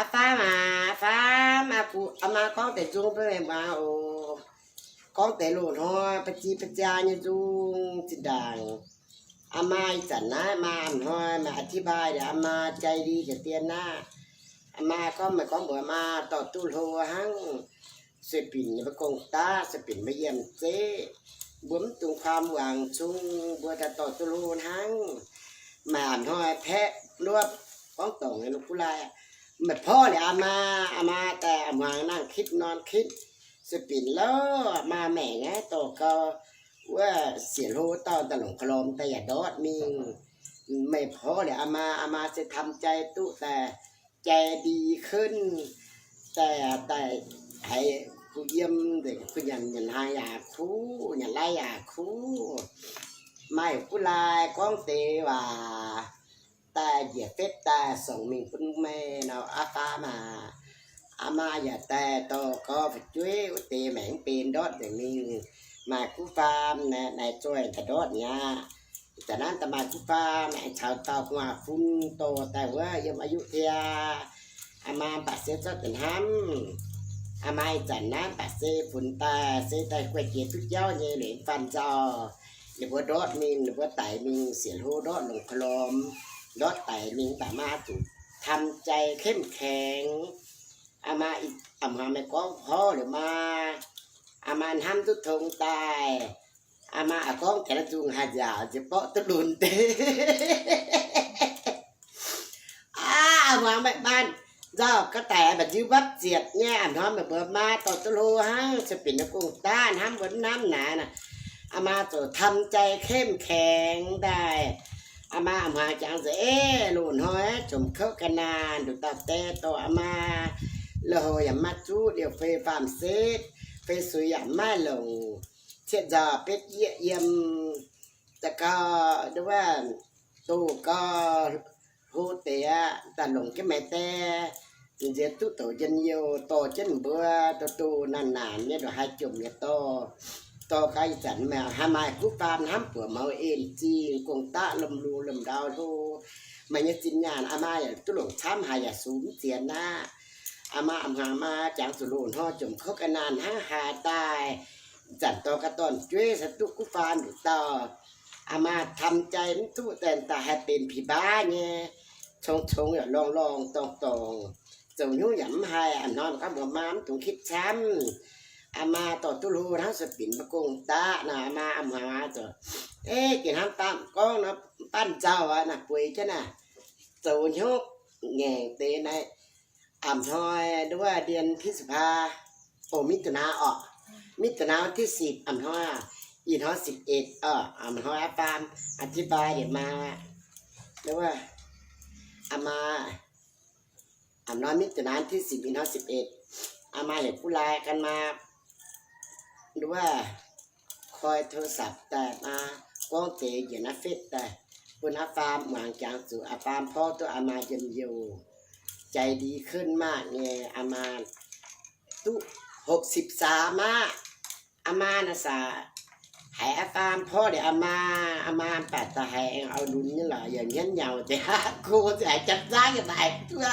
Aa faam aac, aa faam, aa maa gorngv deix nzung bun meih muangx oc. Gorngv deix loz-hnoi ba'gi ba'jaa nyei nzung zinh ndaangc. Aa maa ih zanc naaiv maa a'hnoi maaih อธิบาย deix, aa maa ใจดี jiex dien aqv. Aa maa gorngv, meih gorngv mbuox maa dorh duqv hlo hnangv. Sueih binc nyei mbuo gong daav, sueih binc mbuo yiem zeqv, mbuo mv dungx ความหวัง cung, mbuo daaih dorh duqv hlo hnangv. Maaih a'hnoi paeqv luopv gorngv dorngc nyei lungh guv lai, meih porv liuz aa maa, aa maa daaih a'hmuangx nangh kitv norm kitv, sueih binc lorqc, maa maengc aqv, dorh gau wuov siec hlo dauh daaih longc คอม daaih yaac ndortv mingh. Meih porv liuz aa maa, aa maa se ทำใจ duqv daaih ใจดีขึ้น daaih, daaih haiz kuh yiem nzengc, kuh nyanc, nyanc hnaangx yaac kuv, nyanc laiv yaac kuv. Maaih guv lai gorngv deix waac daaih njiec fetv daaih ส่ง mingh bun meih nor, aa faam aac. Aa maa yaac daaih dorh gorngv fu'jueiv wuov deix maengc mv benx ndortv nzengc mingh. Maaih guv faam naaiv, naaiv zoih daaih ndortv mi'aqv. Ih zanc naaiv daaih maaih guv faam aengx caux dauh gu'nguaaz-fun dorh daaih wuov yiem อยุธยา. Aa maa mv baac se zorqv deix hnamv. Aa maa ih zanc naaiv mv baac se funx daaih, se daaih guai jiex duqv jauv nyei leiz faan nzauh. Ninh mbuo ndortv mingh, ninh mbuo daic mingh siec hlo ndortv longc คอม, ndortv daic mingh mv baac maa zuqc ทำใจ เข้มแข็ง. Aa maa ih, a'hmuangx meih gorngv porv liuz maa, aa maa hnamv duqv tong daaih. Aa maa a'gorngv jaax nzung haaix nziaauc nziex borqv duqv lunx deix. Aa, a'hmuangx meih maa nzauh ga'daic mba'nziu mbapv zietc nyei, a'hnoi meih mbuo maa dorh duqv hlo hnangv, sueih binc nyei gong-daav hnamv mbuo hnamv naaic. Aa maa zoux ทำใจ เข้มแข็ง daaih. Aa maa a'hmuangx jangx nzengc, ei, loz-hnoi jomc kouv ga'naanh, nduqc dauh die dorh aa maa, lui-houx yaac maiv zuqv, liouh fei faam-setv, fei suix yaac maiv longc, cieqv nzauh betv yieqv yiem, da'gau, wuov, doh gau, hlo deix aqv, daaih longc jienv meih die, nziex duqv douc njien-youh dorh jienv mbuo, doh doh naanc naanc nyei ndongc haaix jomc yaac dorh. Dorh gau ih zanc meih haih maaih guv faam hnamv buoc mouz en zingh, gong-daqv lomh lungh lomh ndau hlo. Meih nyei zinh nyaanh aa maa yaac duqv longc camv haic, yaac sux mv zienx aqv. Aa maa a'hmuangx maa jangx zuqc loz-hnoi jomc kouv ga'naanh hnangv haaix daaih, zanc dorh ga'dorn-jueiv se duqv guv faam nduqc dauh. Aa maa ทำใจ mv duqv daaih, daaih haih benx pih npaav nyei, congx-congx yaac lorngh lorngh dorngh dorngh, zoux hnyouv yaac mv haih. A'hnoi gaav mbuox maa mv dungx kitv camv. Aa maa dorh duqv hlo hnangv sueih binc mbuo gong-daqv naaic. Aa maa a'hmuangx maa zoux, ei, gengh hnamv daaih gorngv nor, mv baac nzauh aqv naaic, bueix jienv naaic, zoux hnyouv ngaengc deix naaiv. A'hnoi nduov dien พฤษภา, o, มิถุนา orqc, มิถุนา วันที่สิบ, a'hnoi, ih hnoi สิบเอ็ด orqc, a'hnoi aa faam อธิบาย deix maa, nduov, aa maa, a'hnoi มิถุนา วันที่สิบ, ih hnoi สิบเอ็ด, aa maa heuc guv lai gan maa, nduov, koi โทรศัพท์ daaih maa gorngv deix njiec naaiv fetv daaih bun aa faam muangx jangx zuqc aa faam porv duqv aa maa njien-youh, ใจดีขึ้น maah nyei. Aa maa duqv หกสิบสาม aqv. Aa maa naaiv saac haiz aa faam porv liuz aa maa, aa maa mv baac da'haiz aengx auv-lunx nyei lorqc, yaac hmien nyauc deix aqv, go ziouc haiz jangx zaangv yaac maaih duqv.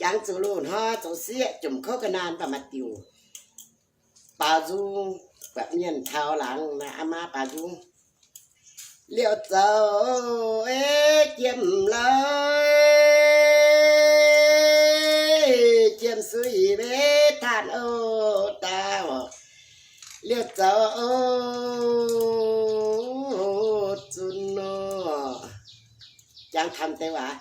Jangx zuqc loz-hnoi zoux sieqv jomc kouv ga'naanh mv baac maaih diuc baaux nzung, buatc mienh taux laangz naaic, aa maa baaux nzung. Liouh zoux ei jiem lorqc, jiem suiv-mbeix tanh o dauh, liouh zoux o zunc nor. Jangx taux deix waac,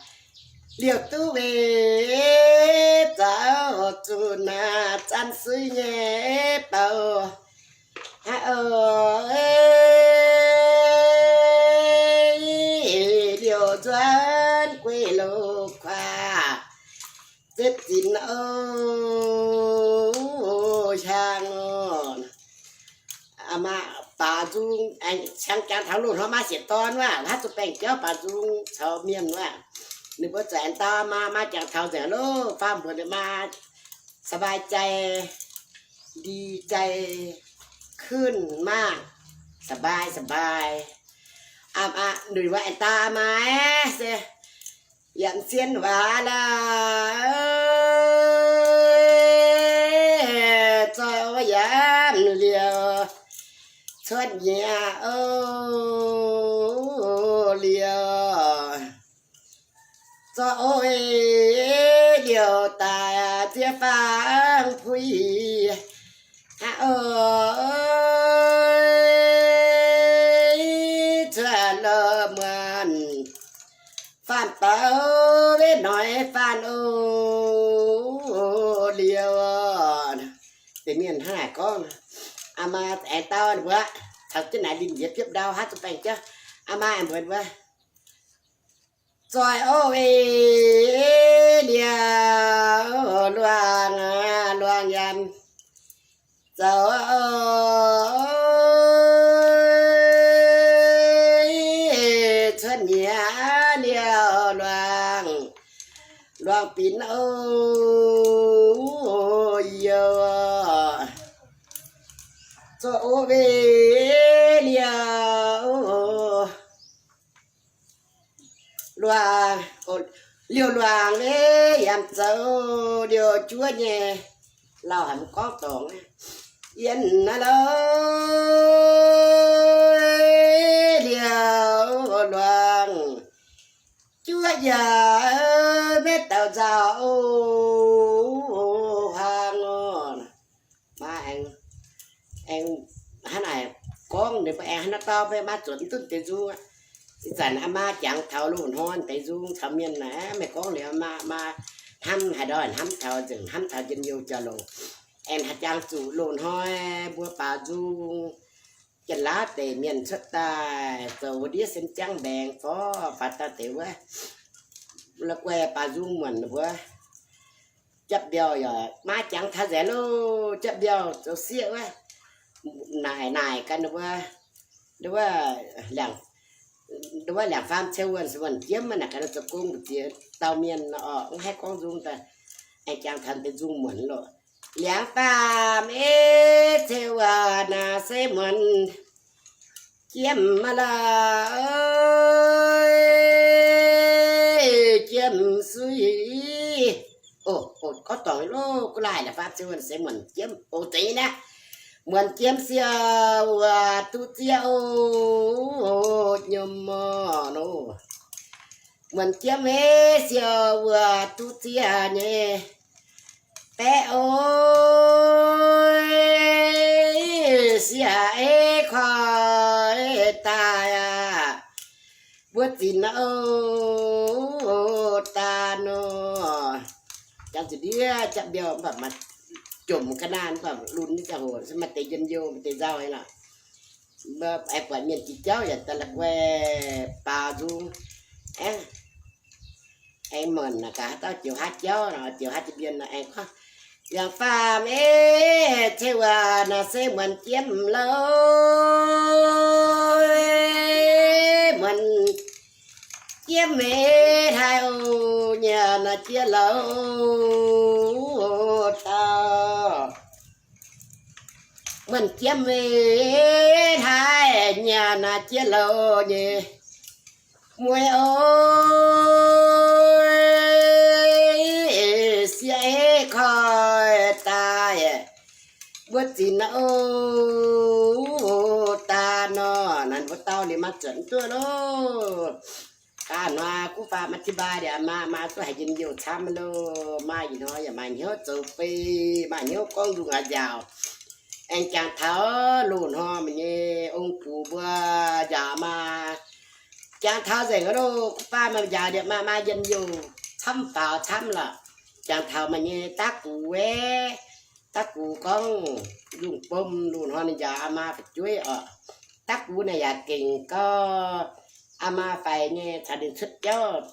liouh duqv weic zaux zunc naaic, zanc suiv nyei bouh. Haiv o, liouh nzuonx gueiv loz-kuav, zepv zinx o hiaang o. Maa baaux nzung, aengx jangx taux loz-hnoi maa sieqv dorn wuov, haaix zoux baengh jauv baaux nzung caux mienh wuov, ninh mbuo za'gengh dau maa, maa jangx taux nzengc loh, faam mbuox ninh maa สบายใจ ดีใจ ขึ้นมาก สบาย สบาย. Aa, ninh mbuo aengx dau maa se Yaac zien waac laaix, zoih o yaac liouh, cuotv nyieqc o liouh, zoih o liouh daaih ziex faang puix aqv o, cuotv lorh muonc faanh daaih wetv noic faanh o liouh. Deix mienh hnangv naaic gorngv, aa maa aengx dau ninh mbuo caux jienv naaic linh nziex biopv ndau haav zuqc baengh jauv. Aa maa aengx mbuox ninh mbuo, zoih o liouh, luangh, luangh yaac zoux, cuotv nyieqc liouh luangh, luangh binc o youh, zoih o liouh, luangh, liouh luangh yaac zoux liouh juov nyei. Lauh haic mv gorngv dorngc, yienh naaiv lo, liouh luangh juov yaac maiv dauh nzauh o, huaang o. Maa aengx, aengx hnangv naaic gorngv, ninh mbuo aengx hnangv naaiv dauh, maiv maa zuotc mv duqv deix nzung aqv. Ih zanc aa maa jangx taux loz-hnoi deix nzung caux mienh naaic, meih gorngv liuz maa, maa hnamv haaix ndau hnamv taux nzengc, hnamv taux njien-youh jauv loc. Aengx haaix jangx zuqc loz-hnoi mbuo baaux nzung, Janx-Laauv deic mienh cuotv daaih zoux wuov ndiev sin jangv mbaengx fov, faaux daaih deix wuov, la'guaih baaux nzung muonc mbuo, japv mbiauh yaac maa jangx taux nzengc loh, japv mbiauh zoux sieqv wuov, naaic naaic ganh mbuo, wuov, wuov liangx faam ceu wuonh, wuonh jiemv naaic ganh zoux gong mbu'ziex dauh mienh oc, mv haih gorngv nzung daaih, aengx jangx taux deix nzung muonc loh. Liangx faam ei ceu wuonh naaic se muonc jiemv maah lorh, jiemv suiv. O, o, gorngv dorngc loh, gunv laaih liangx faam ceu wuonh se muonc jiemv, o, zeiz naaiv. Muonc jiemv siou wuov duqv ziex o, nyom orqc loh. Muonc jiemv ei siou wuov duqv ziex nyei baeqv o, siec ei koi daaih aqv, mbuo zinx o, daan nor. Jangx zuqc ndiev japv mbiauh mv baac maaih jomc ga'naaiv mv baac lunx nyei ziangh hoc se maaih deix njien-youh, maaih deix nzauh nyei lorqc. Mbuo aengx buatc mienh jiex jauv yaac daaih la'guaih baaux nzung. Aengx, aengx muonc naaic gaax haaix dauh joux haaix jauv nor, joux haaix jiex mienh nor aengx gorngv, liangx faam ei ceu wuonh naaic se muonc jiemv loh, muonc jiemv ei hlaaix o, nyanc naaic jiex louh dauh. Muonc jiemv ei hlaaix nyanc naaic jiex louh nyei mueiz o, siec ei koi daaih, mbuo zinx o, daan nor. Naaiv mbuo dauh liuz maaih zuotc mv duqv loh. Gaax hnoi kuv faam maaih อธิบาย ndiangx maa, maa duqv haiz njien-youh camv loh. Maa ih hnoi yaac maaih hnyouv zoux fei, maaih hnyouv gorngv nzung aqv nziaauc. Aengx jangx taux loz-hnoi meih nyei ong gux mbuo nziaauc maa. Jangx taux nzengc loh, kuv faam maaih nziaauc ndiangx maa, maa njien-youh camv faaux camv lorqc. Jangx taux meih nyei daav gux wuov, daav gux gorngv nzung bom loz-hnoi ninh nziaauc aa maa fu'jueiv oc. Daav gux naaic yaac gengh gauh aa maa faix nyei caux ninh cuotv jauv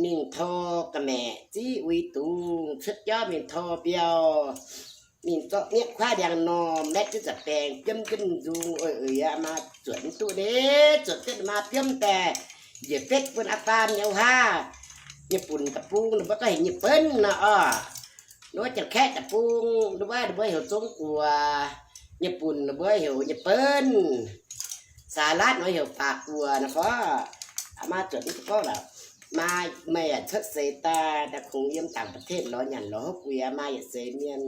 mingh tor ga'maeqc ziv uix dungz, cuotv jauv mingh tor mbiauh, mingh zorqv mietv kuaaiv ndiangx-normh, mbaetv jienv za'baengx, biomv jienv nzung, oix uix aa maa zuotc mv duqv nyei, zuotc jienv maa biomv daaih njiec fetv bun aa faam nyei wuov haav. Nyei-Bun deic-bung ninh mbuo gorngv heuc Nyei-Benv nor oc. Ninh mbuo Janx-Kaeqv deic-bung ninh mbuo, ninh mbuo heuc Zong Guoqv. Nyei-Bun ninh mbuo heuc Nyei-Benv. Saa laatv nor heuc Faatv Guoqv nor fov. Aa maa zuotc mv duqv gorngv lorqc. Maa, meih yaac cuotv seix daaih, daaih kungx yiem ต่างประเทศ lorz nyanc lorz hopv, yaac maa yietc seix mienh.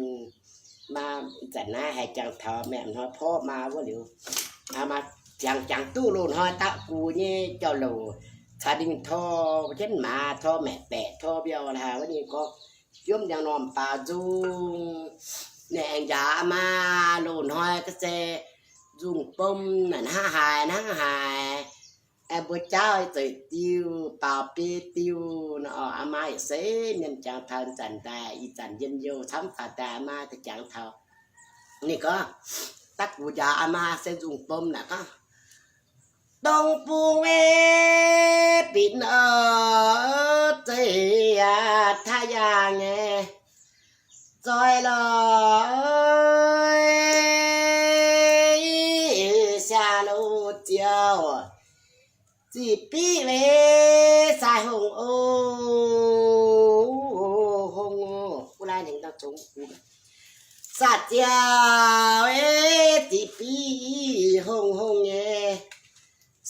Maa zanc naaiv haiz jangx taux meih hnoi porv maa wuov liuz, maa jangx jangx duqv loz-hnoi daqv gux nyei jauv-louc, caux ndingh tor jienv maaz, tor maeqc baeqc, tor mbiauh haaix wuov nyei gorngv, yiem njang norm baaux nzung. Ninh aengx njaaux maa loz-hnoi ga'sie nzung bom naaic hnangv haaix hnangv haaix. Aengx mbuo jaauv zeic diuh, baaux biei diuh nor. Aa maa yietc seix mienh jangx taux zanc daaih, ih zanc njien-youh camv faaux daaih, aa maa daaih jangx taux. Ninh gorngv, daqv gux njaaux aa maa se nzung bom naaic gorngv, Dongh bung ei binc oc, zeiz aac taav yaangh nyei, zoih lorh siaa lo ziouc, ziqc biqv weic sai hongh o, hongh o, gu lai ningx dau zongx, saah ziouc ei ziqc biqv hongh hongh nyei,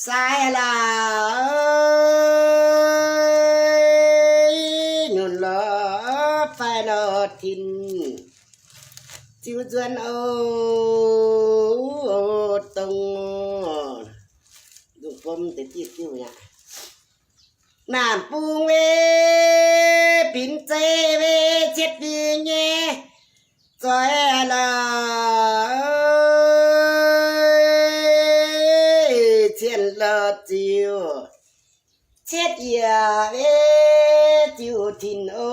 sai laaix nyunc lorz fai lorz tin, ziux nzuonx o, dongh, dongh bom deix diuh diuh aqv. Naamh bung ei binc zeiv ei cietv fingx nyei, zoih lorh cien lorh ziux, cietv yiec ei ziux tin o,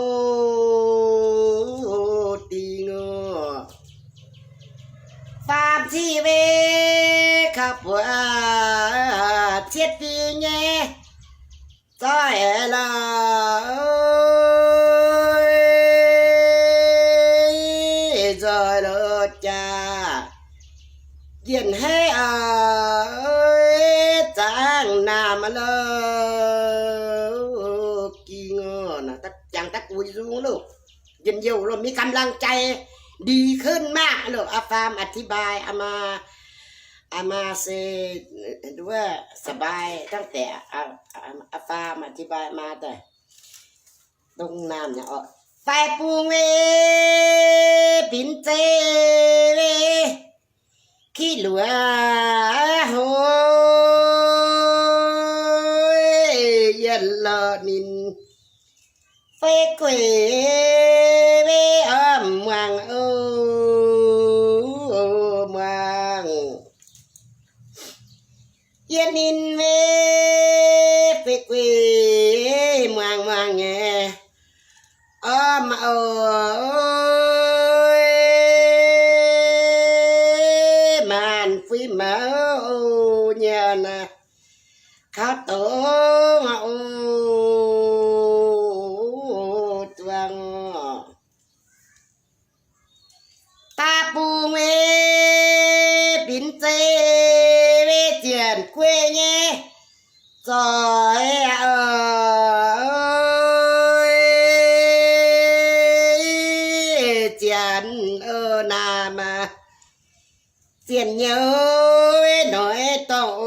dingh o. Faam ciqv ei kaux buoz cietv fingx nyei, zoih lorh nzoih lorh jaax, njiec haiv aac, zaangv naamh lorh ging o. Jangx daaih gux nzung loh, njien-youh loh, มีกำลังใจดีขึ้นมาก loh. Aa faam อธิบาย aa maa, aa maa se nduov สบาย ตั้งแต่ aa faam อธิบาย maa daaih dongh naamh nyei oc. Fai bung ei binc zeiv ei, kiv luoqc hlo yietc lorh ninh, fei gueic ei orm muangx o, muangx yietc ninh ei, fei gueic ei muangx muangx nyei orm o, maanc fuix maux nyei naaiv, kaux dongh o, duangh. Da'bung ei binc zeiv ei zienc guei nyei zoih oc, zienc o naamh, zienc nyouz ei noic dorngh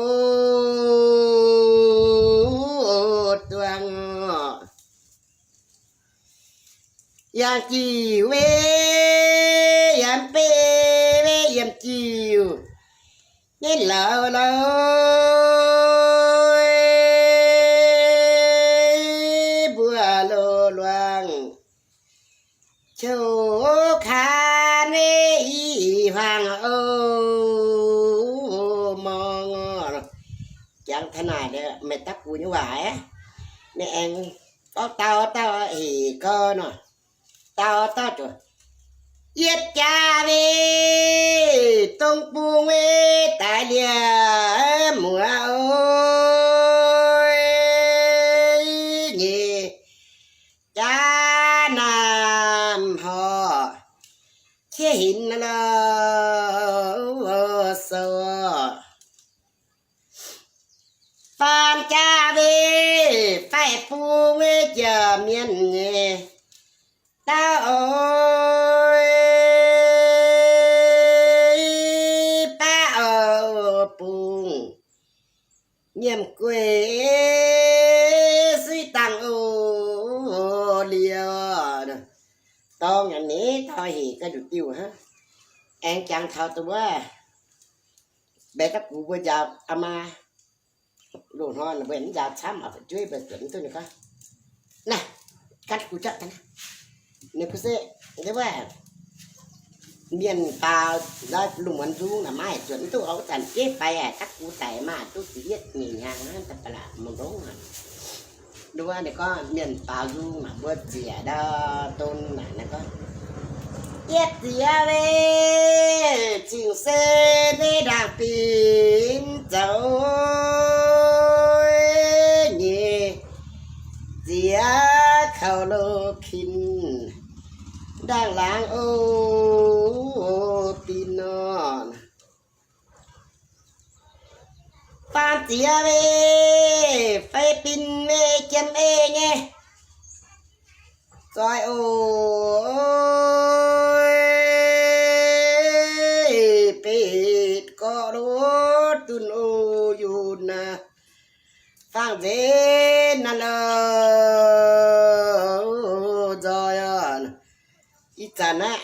o, duangh. Yangh jiuc ei yiem bei ei yiem jiuc nyei lauz lauz, mbuo loz-luangh qouv kaan ei i hmuangx o, morngx. Jangx taux naaic meih dapv gu'nyuoz waac, meih aengx gorngv dau dauh hec gau nor, dau dauh zuqc yietv jaax ei, dong bung ei daaih liemh muoz o, nyei jaax naamh horc qiex hinc lo sou. Faam jaax ei, faix bung ei jiex mienh nyei dauh o, baav o, bung nyiemc gueic ei, suiv dangh dorng yaac neix taux hec ga'nduqc diuh hnangv. Aengx jangx taux dongh wuov, mbaeqc dapv gux mbuo njaaux aa maa, loz-hnoi mbuo yaac mv njaaux camv, oix fu'jueiv mbuo zuotc mv duqv ninh gorngv. Naaiv, gan gux jatv, ninh gux se, wuov, mienh baaux lungh muonz nzung naaic maaih zuotc mv duqv, oix wuov zanc jeiv faix aqv, dapv gux daic maaih duqv ziepc yietv nyeic hnyangx hnangv, daaih ba'laqc mangc longx aqv. Wuov ninh gorngv mienh baaux nzung naaic mbuo ziec ndau don naaic, ninh gorngv, yietv ziec maiv cing-sen maiv ndaangc binc zoux nyei, ziec kaux lo kin ndaangc laangz o bin nor. Faam ziec maiv fei bin maiv jiem ei nyei, zoih o betv gorqv lo dunh o yunh aac, faang nzenc naaiv lo nzoih. Ih zanc naaiv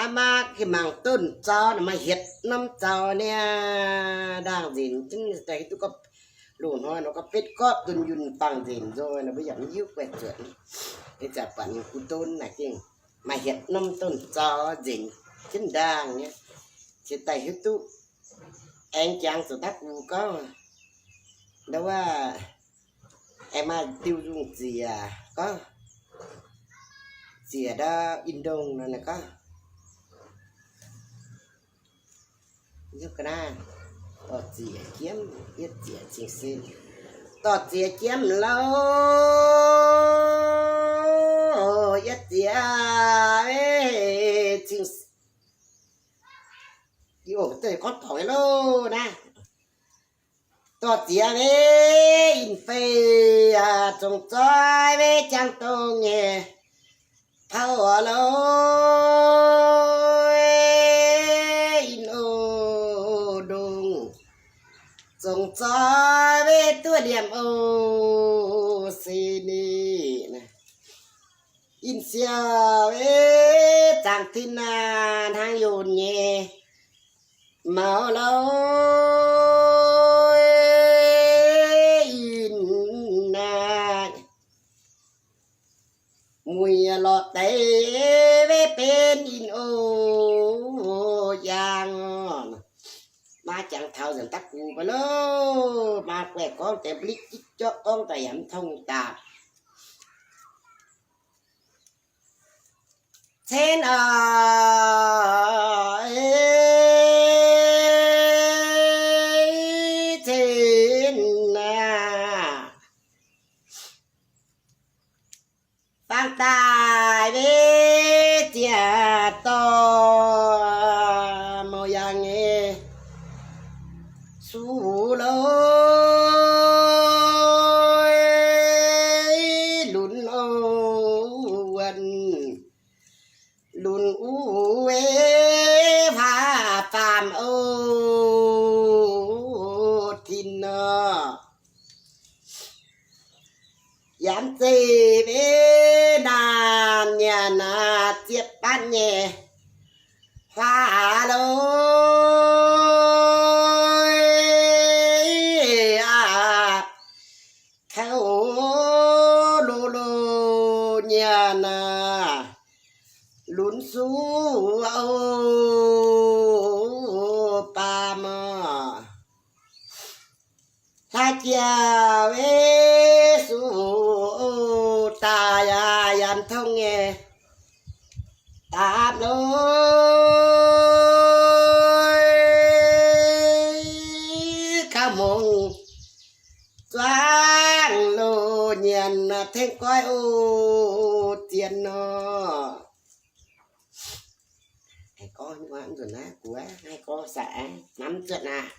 aa maa gengh mangc dunh zaux naaic, maaih hietc norm zaux niaa, ndaangc nzenc jienv daaih hiuv duqv gorngv loz-hnoi nor gorngv betv gorqv dunh yunh faang nzenc nzoih nor, mbuo yaac mv hiuv guaih zuotc. Ih zanc buatc gux don naaic gengh maaih hietc norm dunh zaux nzenc jienv ndaangc nyei, cingx daaih hiuv duqv. Aengx jangx zuqc dapv gux gorngv, ndau wuov, aengx maaih diuh nzungh ziec gorngv, ziec ndau in ndongh nor, ninh gorngv, dorh ziec jiemv, yietv ziec cing-sen, dorh ziec jiemv lauh, yietv ziec cing-sen, gorngv dorngc nyei loh naaiv. Dorh ziec maiv in fei aac, zongc zoih maiv jangx dongh nyei, taux oix lo in o ndongh, zongc zoih maiv duqv liemh o se ni. In siou maiv zaangc tin naaic hnangv yonc nyei, maux lo in naaic, muic lorqc deix maiv benx in o yangh. Maa jangx taux nzengc dapv gux mbuo loh, maa guaih gorngv deix mbu'lipv jitv jorqv gorngv daaih yaac mv tong daaih. Cen oc, cen aac, fangx daaih maiv ziec dorh mouc yangh nyei suv loh, lunx o wuonh, lunx uv ei huaax faam o tin nor. Yaac mv zeiz maiv naanc nyanc aac, ziepc batv nyei huaax loh aac, kouv lo lo nyanc aac, lunx suv o baamh aac. Hlaax jiex maiv suv daaih yaac yaac mv tong nyei, daapv loh gauh mungz zuangx loh nyanc tengx goiv o zien nor. Haih gorngv nzunc naaiv guaix, haih gorngv sai aqv, hnamv zuotc aqv.